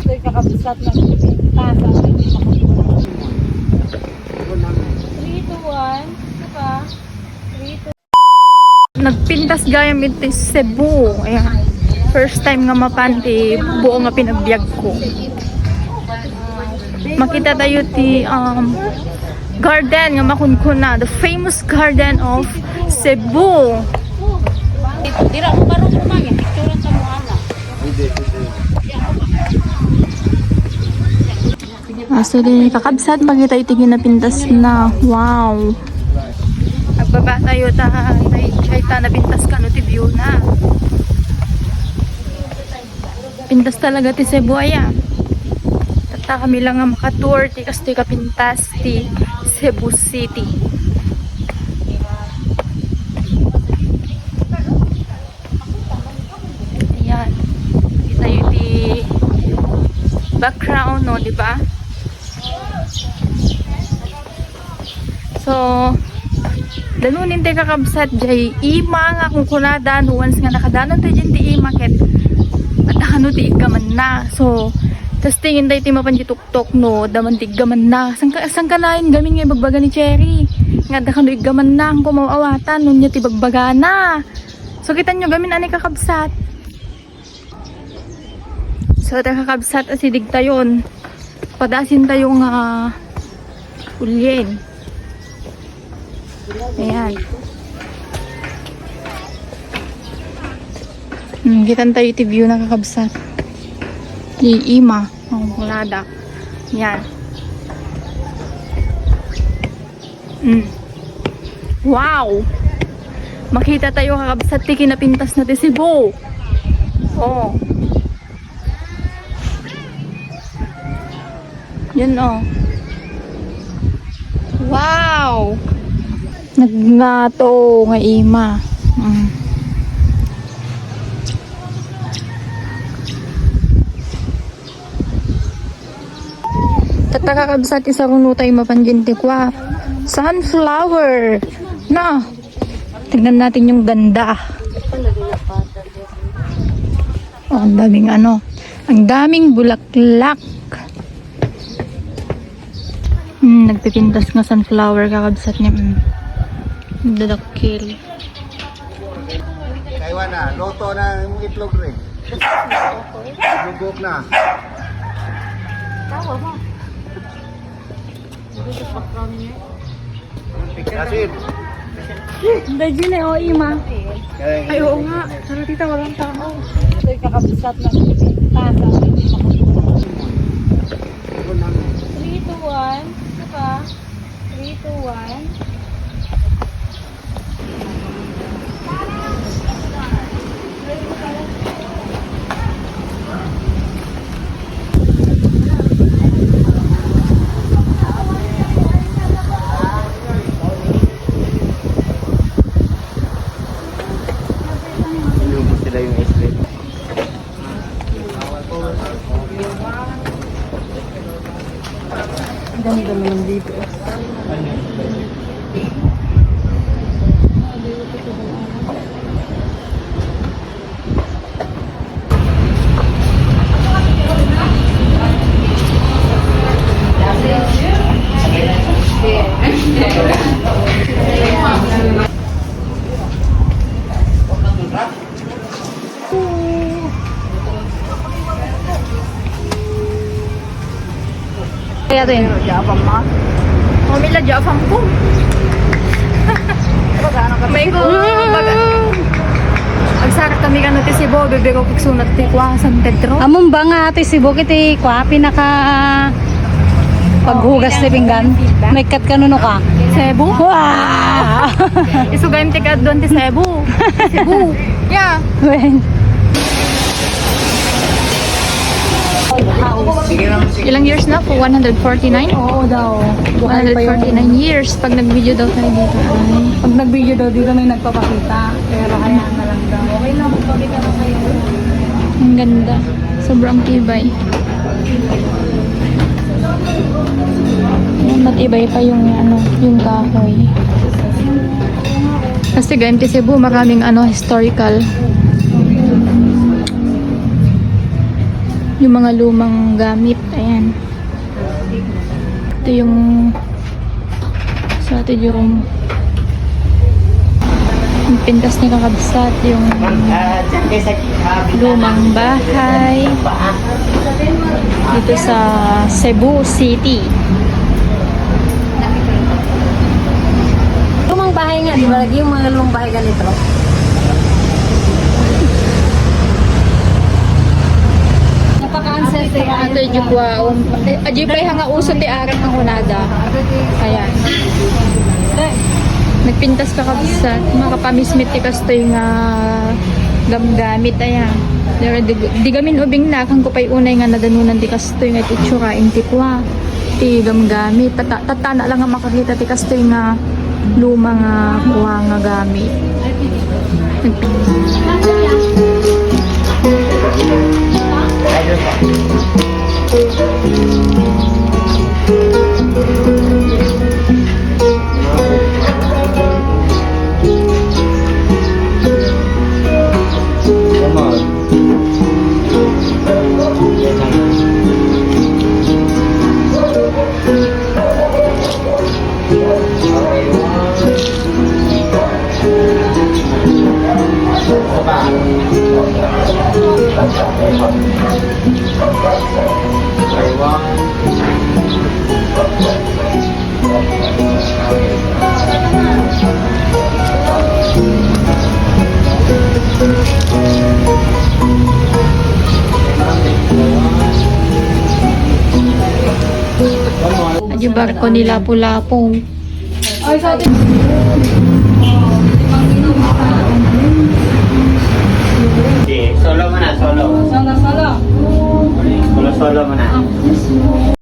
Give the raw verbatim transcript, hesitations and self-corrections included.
Ito'y kakabsat ng pasa. Three, two, one. Isa pa. Three, two. Nagpintas gayam iti Cebu. Ayan. First time nga mapan ti buo nga pinagbiag ko. Makita tayo ti, um, garden nga makunkuna, the famous garden of Cebu. Dira mo baro ko man, picturean ta mo, ana. Aso din, kakabsat, makita iti kinapintas na. Wow. Agbaba tayo ta, tay, tay ta napintas kano ti view na. Pintas talaga ti Cebu, aya. Tatta kami lang nga makatour ti kastoy kapintas ti Cebu City. Ayan. Kita yung ti background, no, di ba? So, danunin ti kakabsat, jay ima nga kunkunada, no, once nga nakadanon tayo dyan ti ima, ket adda kano ti iggamanna. So, tas tingin tayo ti mapan di tuktok, no, adda man ti iggamanna. Sangka, sangka nayon gamin nga ibagbaga ni Cherry. Nga adda kano iggamanna, ang kumaw-awatan, no, niya ti bagbagana. So, kita nyo gamin, ani kakabsat. So, ta kakabsat, asidig tayon. Padasin tayo nga ulien. Ayan. Hmm, kitan tayo iti view na kakabsat. Di ima, ang kulada. Ayan. Mm. Wow! Makita tayo, kakabsat, ti kinapintas na ti Cebu. Oh. Yan, oh. Wow! Nagngato nga ima. Mm. Tatta, kakabsat, isaruno tayo mapan dyan ti kua. Sunflower. Na. Tingnan natin yung ganda. Oh, ang daming ano. Ang daming bulaklak. Hmm, nagpipintas nga sunflower, kakabsat niya. Hmm. Dadakkel. Kaiwan na, luto na yung itlog rin. Lugok na. Tawa mo. Dito sa background niya. Asin. Dahil yun eh, o, ima. Ay, oo nga. Sana tita, walang tao. Ito'y kakabsat na pasa. Three, two, one. Isa pa. Three, two, one. Inubos nila yung ice cream. Ganda naman dito. Kaya din. Japang ma. Mami la japang ko. May ko. Pag, agsakit kami kano ti Cebu, bibiro kagsunat ti kua, San Pedro. Amon ba nga ti Cebu, kiti kua, pinaka paghugas ti pinggan? May kat kano no ka? Cebu? Wow! Isugayam ti kaadduan ti Cebu. Cebu. Yeah. When? Ilang years na po? One hundred forty-nine? Oo daw. Buhay pa yung one hundred forty-nine years pag nag-video daw tayo dito. Ay. Pag nag-video daw dito, may nagpapakita. Pero hayaan na lang daw. Okay lang, magpakita na kayo. Ang ganda. Sobrang tibay. Ayan, matibay pa yung, ano, yung kahoy. Kasi ganyan ti Cebu, maraming ano, historical. Yung mga lumang gamit, ayan. Ito yung sa Ate Jerome. Yung pintas ni kakabsat, yung lumang bahay dito sa Cebu City. Lumang bahay nga, di ba? Lagi yung mga lumang bahay ganito. Napaka-ancestral. Ate, di ko, um, eh, di pa yung nga uso ti arak ng hunada. Ayan. Nagpintas ka kabsat, makapamismit ti kastoy nga gamgamit, ayan. Pero di, di gamin ubing na, kan ko pa'y unay nga nadanunan ti kastoy nga itsura, inti kua. Ti gamgamit, tata-, tatana lang nga makakita ti kastoy nga luma nga kua nga gamit. Adi barko ni Lapu-Lapu. Sige, solo mo na, solo. Solo, solo. Solo, solo mo na.